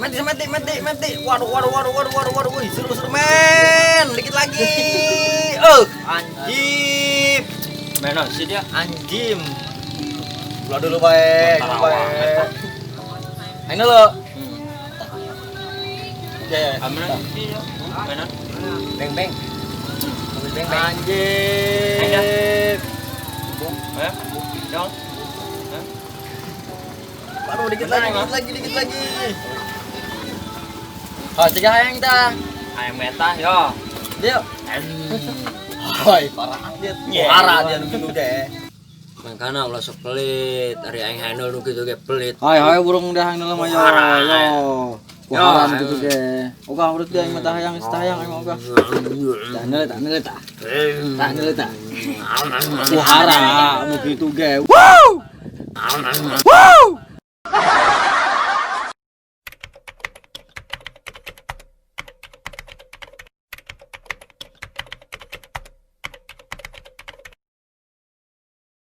Mati, mati, mati, mati. Waduh, waduh, waduh, waduh, waduh, waduh. Wih, seru, seru, men. Dikit lagi. Anjing. Mana sih dia? Anjing. Ulah dulu baik, dulu baik. Ayo lo. Ya, ya. Amna sih ya. Mana? Beng beng. Mobil beng beng. Anjing. Eh? Dong. Waduh, dikit lagi, dikit lagi, dikit lagi. Oh, tiga hayang kita. Ayam meta yo. Dia. Hai, parah dia. Yeah. Parah dia nu ge. Makana ulah sok pelit, ari aing handle nu kitu ge pelit. Hai hai burung dah yang dalam ayo. Yo. Kuharan gitu ge. Ogah urut dia yang mata hayang istah hayang aing ogah. Tak nele tak nele tak. Tak nele tak. Kuhara nu kitu ge. Wow! Wow!